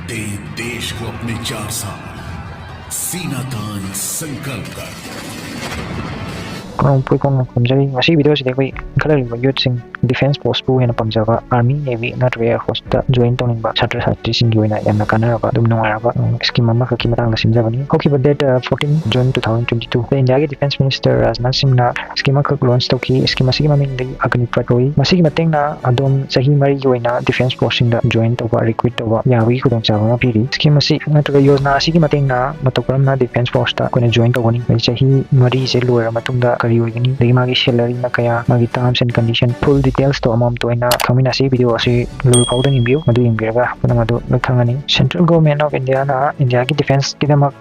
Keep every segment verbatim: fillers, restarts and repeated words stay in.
देश को अपने चार साल सीना तान संकल्प कर। ꯀꯣꯡꯄꯣꯏ ꯀꯣꯡꯅ ꯈꯨꯝꯖꯔꯤ꯫ ꯉꯁꯤꯒꯤ ꯚꯤꯗꯤꯑꯣꯁꯤꯗꯤ ꯑꯩꯈꯣꯏ ꯏꯟꯈꯠꯂꯛꯂꯤꯕ ꯌꯨꯠꯁꯤꯡ ꯗꯤꯐꯦꯟꯁ ꯐꯣꯔꯁꯄꯨ ꯍꯦꯟꯅ ꯄꯥꯝꯖꯕ, ꯑꯥꯔꯃꯤ, ꯅꯦꯚꯤ ꯅꯠꯇ꯭ꯔꯒ ꯑꯦꯌꯔ ꯐꯣꯔꯁꯇ ꯖꯣꯏꯟ ꯇꯧꯅꯤꯡꯕ ꯁꯥꯇ꯭ꯔ ꯁꯥꯇ꯭ꯔꯤꯁꯤꯡꯒꯤ ꯑꯣꯏꯅ ꯌꯥꯝꯅ ꯀꯥꯟꯅꯔꯕ ꯑꯗꯨꯝ ꯅꯨꯡꯉꯥꯏꯔꯕ ꯁ꯭ꯀꯤꯝ ꯑꯃꯈꯛꯀꯤ ꯃꯇꯥꯡꯗ ꯁꯦꯝꯖꯕꯅꯤ꯫ ꯍꯧꯈꯤꯕ date fourteen June two thousand twenty ꯇꯨꯗ ꯏꯟꯗꯤꯌꯥꯒꯤ ꯗꯤꯐꯦꯟꯁ ꯃꯤꯅꯤꯁꯇꯔ ꯔꯥꯖꯅꯥꯊ ꯁꯤꯡꯅ ꯁ꯭ꯀꯤꯝ ꯑꯃꯈꯛ ꯂꯣꯟꯆ ꯇꯧꯈꯤ꯫ ꯁ꯭ꯀꯤꯝ ꯑꯁꯤꯒꯤ ꯃꯃꯤꯡꯗꯤ ꯑꯒꯅꯤꯄꯠ ꯀꯧꯏ꯫ ꯃꯁꯤꯒꯤ ꯃꯇꯦꯡꯅ ꯑꯗꯣꯝ ꯆꯍꯤ ꯃꯔꯤꯒꯤ ꯑꯣꯏꯅ ꯗꯤꯐꯦꯟꯁ ꯐꯣꯔꯁꯁꯤꯡꯗ ꯖꯣꯏꯟ ꯇꯧꯕ, ꯔꯤꯀ꯭ꯔꯨꯠ ꯇꯧꯕ ꯌꯥꯕꯒꯤ ꯈꯨꯗꯣꯡꯆꯥꯕ ꯑꯃ ꯄꯤꯔꯤ꯫ ꯁ꯭ꯀꯤꯝ ꯑꯁꯤ ꯅꯠꯇ꯭ꯔꯒ ꯌꯣꯖꯅꯥ ꯑꯁꯤꯒꯤ ꯃꯇꯦꯡꯅ ꯃꯇꯧ ꯀꯔꯝꯅ ꯗꯤꯐꯦꯟꯁ ꯐꯣꯔꯁꯇ ꯑꯩꯈꯣꯏꯅ ꯖꯣꯏꯟ ꯇꯧꯒꯅꯤ? ꯑꯩ ꯆꯍꯤ ꯃꯔꯤꯁꯦ ꯂꯣꯏꯔ ꯃꯇꯨꯡꯗ ꯀꯔꯤ ꯑꯣꯏꯒꯅꯤ? ꯑꯗꯒꯤ ꯃꯥꯒꯤ ꯁꯦꯂꯔꯤꯅ ꯀꯌꯥ, ꯃꯥꯒꯤ terms and condition, full detailsꯇꯣ ꯑꯃꯃꯝꯇ ꯑꯣꯏꯅ ꯈꯪꯃꯤꯟꯅꯁꯤ꯫ ꯚꯤꯗꯤꯑꯣ ꯑꯁꯤ ꯂꯣꯏ ꯐꯥꯎꯗ ꯌꯦꯡꯕꯤꯌꯨ, ꯃꯗꯨ ꯌꯦꯡꯕꯤꯔꯒ ꯄꯨꯝꯅꯃꯛ ꯑꯗꯨ ꯂꯣꯏ ꯈꯪꯒꯅꯤ꯫ Central Government of Indiaꯅ ꯏꯟꯗꯤꯌꯥꯒꯤ ꯗꯤꯐꯦꯟꯁꯀꯤꯗꯃꯛ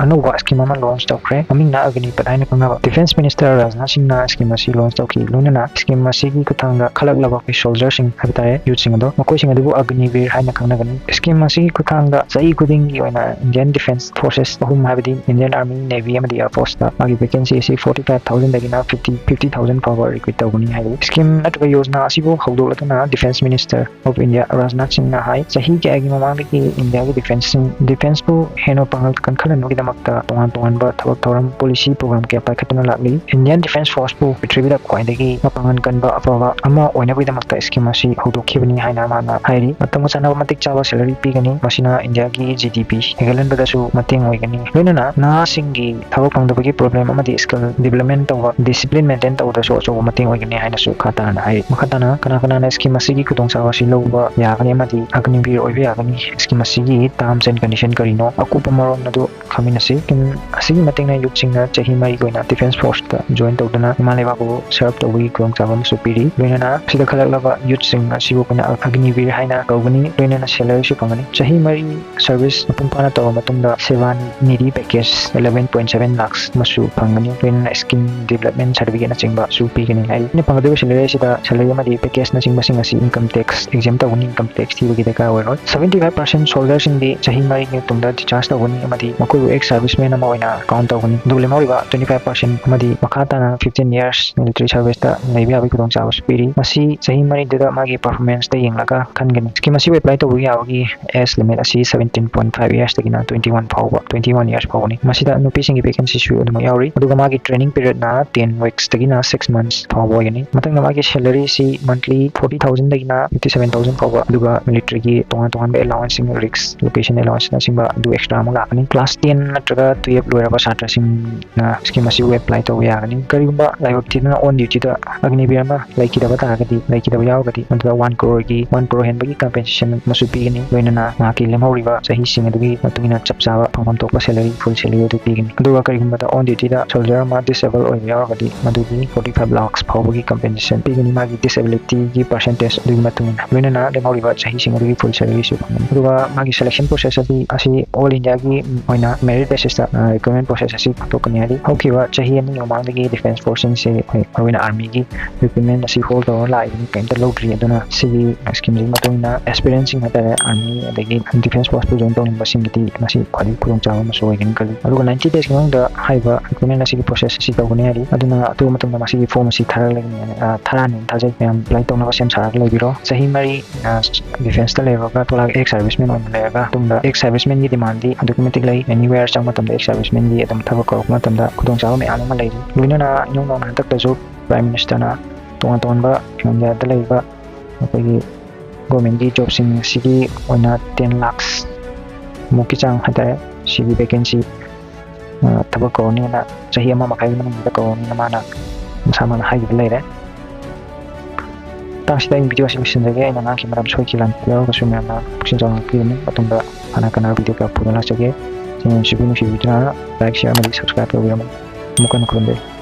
ꯑꯅꯧꯕ ꯁ꯭ꯀꯤꯝ ꯑꯃ ꯂꯣꯟꯆ ꯇꯧꯈ꯭ꯔꯦ꯫ ꯃꯃꯤꯡꯅ ꯑꯒꯅꯤꯄꯠ ꯍꯥꯏꯅ ꯈꯪꯅꯕ꯫ ꯗꯤꯐꯦꯟꯁ ꯃꯤꯅꯤꯁꯇꯔ ꯔꯥꯖꯅꯥꯊ ꯁꯤꯡꯅ ꯁ꯭ꯀꯤꯝ ꯑꯁꯤ ꯂꯣꯟꯆ ꯇꯧꯈꯤ꯫ ꯂꯣꯏꯅꯅ ꯁ꯭ꯀꯤꯝ ꯑꯁꯤꯒꯤ ꯈꯨꯠꯊꯥꯡꯗ ꯈꯜꯂꯛꯂꯕ ꯑꯩꯈꯣꯏ ꯁꯣꯜꯖꯔꯁꯤꯡ ꯍꯥꯏꯕ ꯇꯥꯔꯦ, ꯌꯨꯠꯁꯤꯡ ꯑꯗꯣ, ꯃꯈꯣꯏꯁꯤꯡ ꯑꯗꯨꯕꯨ ꯑꯒꯅꯤꯕꯤꯔ ꯍꯥꯏꯅ ꯈꯪꯅꯒꯅꯤ꯫ ꯁ꯭ꯀꯤꯝ ꯑꯁꯤꯒꯤ ꯈꯨꯠꯊꯥꯡꯗ ꯆꯍꯤ ꯈꯨꯗꯤꯡꯒꯤ ꯑꯣꯏꯅ ꯏꯟꯗꯤꯌꯟ ꯗꯤꯐꯦꯟꯁ ꯐꯣꯔꯁꯦꯁ ꯑꯍꯨꯝ, ꯍꯥꯏꯕꯗꯤ ꯏꯟꯗꯤꯌꯟ ꯑꯥꯔꯃꯤ, ꯅꯦꯚꯤ ꯑꯃꯗꯤ ꯑꯦꯌꯔ ꯐꯣꯔꯁꯇ ꯃꯥꯒꯤ ꯚꯦꯀꯦꯟꯁꯤ ꯑꯁꯤ ꯐꯣꯔꯇꯤ ꯐꯥꯏꯚ ꯊꯥꯎꯖꯟꯗꯒꯤꯅ ꯐꯤꯐꯇꯤ, ꯐꯤꯐꯇꯤ ꯊꯥꯎꯖꯟ ꯐꯥꯎꯕ ꯔꯤꯀ꯭ꯔꯨꯠ ꯇꯧꯒꯅꯤ ꯍꯥꯏꯔꯤ꯫ ꯁ꯭ꯀꯤꯝ ꯅꯠꯇ꯭ꯔꯒ ꯌꯣꯖꯅꯥ ꯑꯁꯤꯕꯨ ꯍꯧꯗꯣꯛꯂꯗꯨꯅ defence minister of India Rajnath ꯁꯤꯡꯅ ꯍꯥꯏ, ꯆꯍꯤ ꯀꯌꯥꯒꯤ ꯃꯃꯥꯡꯗꯒꯤ ꯏꯟꯗꯤꯌꯥꯒꯤ ꯗꯤꯐꯦꯟꯁꯁꯤꯡ, ꯗꯤꯐꯦꯟꯁꯄꯨ ꯍꯦꯟꯅ ꯄꯥꯡꯒꯜ ꯀꯟꯈꯠꯍꯟꯕꯒꯤꯗꯃꯛꯇ ꯇꯣꯉꯥꯟ ꯇꯣꯉꯥꯟꯕ ꯊꯕꯛ ꯊꯧꯔꯝ, ꯄꯣꯂꯤꯁꯤ ꯄ꯭ꯔꯣꯒ꯭ꯔꯥꯝ ꯀꯌꯥ ꯄꯥꯏꯈꯠꯇꯨꯅ ꯂꯥꯛꯂꯤ꯫ ꯏꯟꯗꯤꯌꯟ ꯗꯤꯐꯦꯟꯁ ꯐꯣꯔꯁꯄꯨ ꯄ꯭ꯔꯤꯊꯤꯕꯤꯗ ꯈ꯭ꯋꯥꯏꯗꯒꯤ ꯃꯄꯥꯡꯒꯜ ꯀꯟꯕ ꯑꯐꯕ ꯑꯃ ꯑꯣꯏꯅꯕꯒꯤꯗꯃꯛꯇ ꯁ꯭ꯀꯤꯝ ꯑꯁꯤ ꯍꯧꯗꯣꯛꯈꯤꯕꯅꯤ ꯍꯥꯏꯅ ꯃꯥꯅ ꯍꯥꯏꯔꯤ꯫ ꯃꯇꯝꯒ ꯆꯥꯟꯅꯕ ꯃꯇꯤꯛ ꯆꯥꯕ ꯁꯦꯂꯔꯤ ꯄꯤꯒꯅꯤ꯫ ꯃꯁꯤꯅ ꯏꯟꯗꯤꯌꯥꯒꯤ ꯖꯤ ꯗꯤ ꯄꯤ ꯍꯦꯟꯒꯠꯍꯟꯕꯗꯁꯨ ꯃꯇꯦꯡ ꯑꯣꯏꯒꯅꯤ꯫ ꯂꯣꯏꯅꯅ ꯅꯍꯥꯁꯤꯡꯒꯤ ꯊꯕꯛ ꯐꯪꯗꯕꯒꯤ ꯄ꯭ꯔꯣꯕ꯭ꯂꯦꯝ ꯑꯃꯗꯤ ꯁ꯭ꯀꯤꯜ ꯗꯤꯕꯂꯞꯃꯦꯟ ꯇꯧꯕ, ꯗꯤꯁꯤꯄ꯭ꯂꯤꯟ ꯃꯦꯟꯇꯦꯟ ꯇꯧꯕꯗꯁꯨ ꯑꯆꯧꯕ ꯃꯇꯦꯡ ꯑꯣꯏꯒꯅꯤ ꯍꯥꯏꯅꯁꯨ ꯃꯈꯥ ꯇꯥꯅ ꯍꯥꯏꯔꯤ꯫ ꯃꯈꯥ ꯇꯥꯅ ꯀꯅꯥ ꯀꯅꯥꯅ ꯁ꯭ꯀꯤꯝ ꯑꯁꯤꯒꯤ ꯈꯨꯗꯣꯡꯆꯥꯕ ꯑꯁꯤ ꯂꯧꯕ ꯌꯥꯒꯅꯤ ꯑꯃꯗꯤ ꯑꯒꯅꯤꯕꯤꯔ ꯑꯣꯏꯕ ꯌꯥꯒꯅꯤ? ꯁ꯭ꯀꯤꯝ ꯑꯁꯤꯒꯤ terms and condition ꯀꯔꯤꯅꯣ? ꯑꯀꯨꯞꯄ ꯃꯔꯣꯜ ꯑꯗꯨ ꯈꯪꯃꯤꯟꯅꯁꯤ꯫ ꯁ꯭ꯀꯤꯝ ꯑꯁꯤꯒꯤ ꯃꯇꯦꯡꯅ ꯌꯨꯠꯁꯤꯡꯅ ꯆꯍꯤ ꯃꯔꯤꯒꯤ ꯑꯣꯏꯅ ꯗꯤꯐꯦꯟꯁ ꯐꯣꯔꯁꯇ ꯖꯣꯏꯟ ꯇꯧꯗꯨꯅ ꯏꯃꯥ ꯂꯩꯕꯥꯛꯄꯨ ꯁꯔꯚ ꯇꯧꯕꯒꯤ ꯈꯨꯗꯣꯡꯆꯥꯕ ꯑꯃꯁꯨ ꯄꯤꯔꯤ꯫ ꯂꯣꯏꯅꯅ ꯁꯤꯗ ꯈꯜꯂꯛꯂꯕ ꯌꯨꯠꯁꯤꯡ ꯑꯁꯤꯕꯨ ꯑꯩꯈꯣꯏꯅ ꯑꯒꯅꯤꯕꯤꯔ ꯍꯥꯏꯅ ꯀꯧꯒꯅꯤ꯫ ꯂꯣꯏꯅꯅ ꯁꯦꯂꯔꯤꯁꯨ ꯐꯪꯒꯅꯤ꯫ ꯆꯍꯤ ꯃꯔꯤ ꯁꯔꯚꯤꯁ ꯃꯄꯨꯡ ꯐꯥꯅ ꯇꯧꯔꯕ ꯃꯇꯨꯡꯗ ꯁꯦꯕꯥ Nidhi package eleven point seven lakhs ꯑꯃꯁꯨ ꯐꯪꯒꯅꯤ꯫ ꯂꯣꯏꯅꯅ ꯁ꯭ꯀꯤꯜ ꯗꯤꯕꯂꯞꯃꯦꯟ ꯁꯥꯔꯇꯤꯐꯤꯀꯦꯠꯅꯆꯤꯡꯕꯁꯨ ꯄꯤꯒꯅꯤ꯫ ꯍꯥꯏꯔꯤ꯫ ꯐꯪꯒꯗꯧꯔꯤꯕ salary ꯑꯁꯤꯗ salary ꯑꯃꯗꯤ package ꯅꯆꯤꯡꯕꯁꯤꯡ ꯑꯁꯤ income tax exempt ꯇꯧꯒꯅꯤ, income tax ꯊꯤꯕꯒꯤ ꯗꯔꯀꯥꯔ ꯑꯣꯏꯔꯣꯏ꯫ Seventy five percent soldierꯁꯤꯡꯗꯤ ꯆꯍꯤ ꯃꯔꯤꯒꯤ ꯃꯇꯨꯡꯗ discharge ꯇꯧꯒꯅꯤ ꯑꯃꯗꯤ ꯃꯈꯣꯏꯕꯨ ex serviceman ꯑꯃ ꯑꯣꯏꯅ count ꯇꯧꯒꯅꯤ꯫ ꯑꯗꯨꯒ ꯂꯦꯝꯍꯧꯔꯤꯕ twenty five percent ꯑꯃꯗꯤ ꯃꯈꯥ ꯇꯥꯅ fifteen years military service ꯇ ꯂꯩꯕ ꯌꯥꯕꯒꯤ ꯈꯨꯗꯣꯡꯆꯥꯕꯁꯨ ꯄꯤꯔꯤ꯫ ꯃꯁꯤ ꯆꯍꯤ ꯃꯔꯤꯗꯨꯗ ꯃꯥꯒꯤ performance ꯇ ꯌꯦꯡꯂꯒ ꯈꯟꯒꯅꯤ꯫ Scheme ꯑꯁꯤꯕꯨ apply ꯇꯧꯕ ꯌꯥꯕꯒꯤ age limit ꯑꯁꯤ seventeen point five years ꯇꯒꯤꯅ twenty one ꯐꯥꯎꯕ, twenty one years ꯐꯥꯎꯕꯅꯤ꯫ ꯃꯁꯤꯗ ꯅꯨꯄꯤꯁꯤꯡꯒꯤ vacancy ꯁꯨ ꯑꯗꯨꯃꯛ ꯌꯥꯎꯔꯤ꯫ ꯑꯗꯨꯒ ꯃꯥꯒꯤ training period ꯅ ten weeks ꯇꯒꯤꯅ six months ꯐꯥꯎꯕ ꯑꯣꯏꯒꯅꯤ꯫ ꯃꯊꯪꯗ ꯃꯥꯒꯤ salary ꯁꯤ monthly forty thousand ꯗꯒꯤꯅ fifty seven thousand ꯐꯥꯎꯕ, ꯑꯗꯨꯒ military ꯒꯤ ꯇꯣꯉꯥꯟ ꯇꯣꯉꯥꯟꯕ allowance ꯁꯤꯡ, risk, location allowance ꯅꯆꯤꯡꯕ ꯑꯗꯨ extra ꯑꯃꯨꯛ ꯂꯥꯛꯀꯅꯤ꯫ Class ten ꯅꯠꯇ꯭ꯔꯒ twelve ꯂꯣꯏꯔꯕ ꯁꯥꯇ꯭ꯔꯁꯤꯡꯅ scheme ꯑꯁꯤꯕꯨ apply ꯇꯧꯕ ꯌꯥꯒꯅꯤ꯫ ꯀꯔꯤꯒꯨꯝꯕ ꯂꯥꯏꯕꯛ ꯊꯤꯗꯅ on duty ꯗ ꯑꯒꯅꯤꯕꯤꯔ ꯑꯃ ꯂꯩꯈꯤꯗꯕ ꯇꯥꯔꯒꯗꯤ, ꯂꯩꯈꯤꯗꯕ ꯌꯥꯎꯔꯒꯗꯤ, ꯃꯗꯨꯗ one crore ꯒꯤ, one crore ꯍꯦꯟꯕꯒꯤ compensation ꯑꯃꯁꯨ ꯄꯤꯒꯅꯤ꯫ ꯂꯣꯏꯅꯅ ꯃꯍꯥꯛꯀꯤ ꯂꯦꯝꯍꯧꯔꯤꯕ ꯆꯍꯤꯁꯤꯡ ꯑꯗꯨꯒꯤ ꯃꯇꯨꯡ ꯏꯟꯅ ꯆꯞ ꯆꯥꯕ ꯐꯪꯐꯝ ꯊꯣꯛꯄ salary, full salary ꯑꯗꯨ ꯄꯤꯒꯅꯤ꯫ ꯑꯗꯨꯒ ꯀꯔꯤꯒꯨꯝꯕꯗ on duty ꯗ soldier ꯑꯃ disable ꯑꯣꯏꯕ ꯌꯥꯎꯔꯒꯗꯤ, ꯃꯗꯨꯒꯤ forty five lakhs ꯐꯥꯎꯕꯒꯤ compensation ꯄꯤꯒꯅꯤ, ꯃꯥꯒꯤ disability ꯒꯤ percentage ꯑꯗꯨꯒꯤ ꯃꯇꯨꯡ ꯏꯟꯅ꯫ ꯂꯣꯏꯅꯅ ꯂꯦꯝꯍꯧꯔꯤꯕ ꯆꯍꯤꯁꯤꯡ ꯑꯗꯨꯒꯤ full salary ꯁꯨ ꯐꯪꯒꯅꯤ꯫ ꯑꯗꯨꯒ ꯃꯥꯒꯤ selection process ꯑꯁꯤ, ꯑꯁꯤ all India ꯒꯤ ꯑꯣꯏꯅ merit basis ꯇ, ꯑ, recruitment process ꯑꯁꯤ ꯄꯥꯡꯊꯣꯛꯀꯅꯤ꯫ ꯍꯥꯏꯗꯤ ꯍꯧꯈꯤꯕ ꯆꯍꯤ ꯑꯅꯤꯒꯤ ꯃꯃꯥꯡꯗꯒꯤ defence force ꯁꯤꯡꯁꯦ ꯑꯩꯈꯣꯏ, ꯃꯔꯨꯑꯣꯏꯅ army ꯒꯤ recruitment ꯑꯁꯤ hold ꯇꯧꯔ ꯂꯥꯛꯏꯕꯅꯤ, ꯀꯔꯤꯝꯇ ꯂꯧꯗ꯭ꯔꯤ꯫ ꯑꯗꯨꯅ ꯁꯤꯒꯤ scheme ꯁꯤꯒꯤ ꯃꯇꯨꯡ ꯏꯟꯅ aspirant ꯁꯤꯡ ꯍꯥꯏꯇꯥꯔꯦ, army ꯑꯗꯒꯤ defence force ꯇ join ꯇꯧꯅꯤꯡꯕꯁꯤꯡꯒꯤꯗꯤ ꯃꯁꯤ ꯈ꯭ꯋꯥꯏꯗꯒꯤ ꯈꯨꯗꯣꯡꯆꯥꯕ ꯑꯃꯁꯨ ꯑꯣꯏꯒꯅꯤ ꯈꯜꯂꯤ꯫ ꯑꯗꯨꯒ ninety days ꯀꯤ ꯃꯅꯨꯡꯗ ꯍꯥꯏꯔꯤꯕ recruitment ꯑꯁꯤꯒꯤ process ꯑꯁꯤ ꯇꯧꯒꯅꯤ ꯍꯥꯏꯔꯤ꯫ ꯑꯗꯨꯅ ꯑꯊꯨꯕ ꯃꯇꯝꯗ ꯃꯁꯤꯒꯤ form ꯑꯁꯤ ꯊꯥꯔꯛꯂꯒꯅꯤ, ꯑ, ꯊꯥꯔꯛꯑꯅꯤ ꯊꯥꯖꯩ꯫ ꯃꯌꯥꯝ apply ꯇꯧꯅꯕ ꯁꯦꯝ ꯁꯥꯔꯒ ꯂꯩꯕꯤꯔꯣ꯫ ꯆꯍꯤ ꯃꯔꯤ, ꯑ, defence ꯇ ꯂꯩꯔꯨꯔꯒ ꯊꯣꯛꯂꯛꯑꯒ ex serviceman ꯑꯣꯏꯅ ꯂꯩꯔꯒ ꯇꯨꯡꯗ ex serviceman ꯒꯤ demand ꯗꯤ ꯑꯗꯨꯛꯀꯤ ꯃꯇꯤꯛ ꯂꯩ꯫ Anywhere ꯆꯪꯕ ꯃꯇꯝꯗ ex serviceman ꯒꯤ ꯑꯗꯨꯝ ꯊꯕꯛ ꯀꯧꯔꯛꯄ ꯃꯇꯝꯗ ꯈꯨꯗꯣꯡꯆꯥꯕ ꯃꯌꯥꯝ ꯑꯃ ꯂꯩꯔꯤ꯫ ꯂꯣꯏꯅꯅ ꯏꯅꯧ ꯅꯧꯅ ꯍꯟꯗꯛꯇꯁꯨ Prime Minister ꯅ ꯇꯣꯉꯥꯟ ꯇꯣꯉꯥꯟꯕ India ꯗ ꯂꯩꯔꯤꯕ ꯑꯩꯈꯣꯏꯒꯤ government ꯀꯤ job ꯁꯤꯡ ꯑꯁꯤꯒꯤ ꯑꯣꯏꯅ ten lakhs ꯃꯨꯛꯀꯤ ꯆꯥꯡ ꯍꯥꯏꯇꯥꯔꯦ, ꯁꯤꯒꯤ vacancy, ꯑ, ꯊꯕꯛ ꯀꯧꯔꯅꯤꯅ, ꯆꯍꯤ ꯑꯃ ꯃꯈꯥꯏꯒꯤ ꯃꯅꯨꯡꯗ ꯀꯧꯔꯅꯤꯅ ꯃꯥꯅ ꯃꯁꯥꯃꯛꯅ ꯍꯥꯏꯈꯤꯕ ꯂꯩꯔꯦ꯫ ꯃꯇꯥꯡꯁꯤꯗ ꯑꯩꯅ video ꯑꯁꯤ ꯂꯣꯏꯁꯤꯟꯖꯒꯦ꯫ ꯑꯩꯅ ꯉꯥꯡꯈꯤꯕ ꯃꯔꯝ ꯁꯣꯏꯈꯤ ꯂꯥꯟꯈꯤꯕ ꯌꯥꯎꯔꯒꯁꯨ ꯃꯌꯥꯝꯅ ꯄꯨꯛꯆꯦꯜ ꯆꯥꯎꯅ ꯉꯥꯛꯄꯤꯒꯅꯤ꯫ ꯃꯇꯨꯡꯗ ꯍꯥꯟꯅ ꯀꯅꯥ video ꯀꯌꯥ ꯄꯨꯗꯨꯅ ꯂꯥꯛꯆꯒꯦ꯫ ꯆꯦꯅꯦꯜ ꯁꯤꯕꯨ ꯅꯨꯡꯁꯤꯕꯤꯗꯨꯅ like, share ꯑꯃꯗꯤ subscribe ꯇꯧꯕꯤꯔꯝꯃꯨ꯫ ꯑꯃꯨꯛ ꯍꯟꯅ ꯈꯨꯔꯨꯝꯖꯔꯤ꯫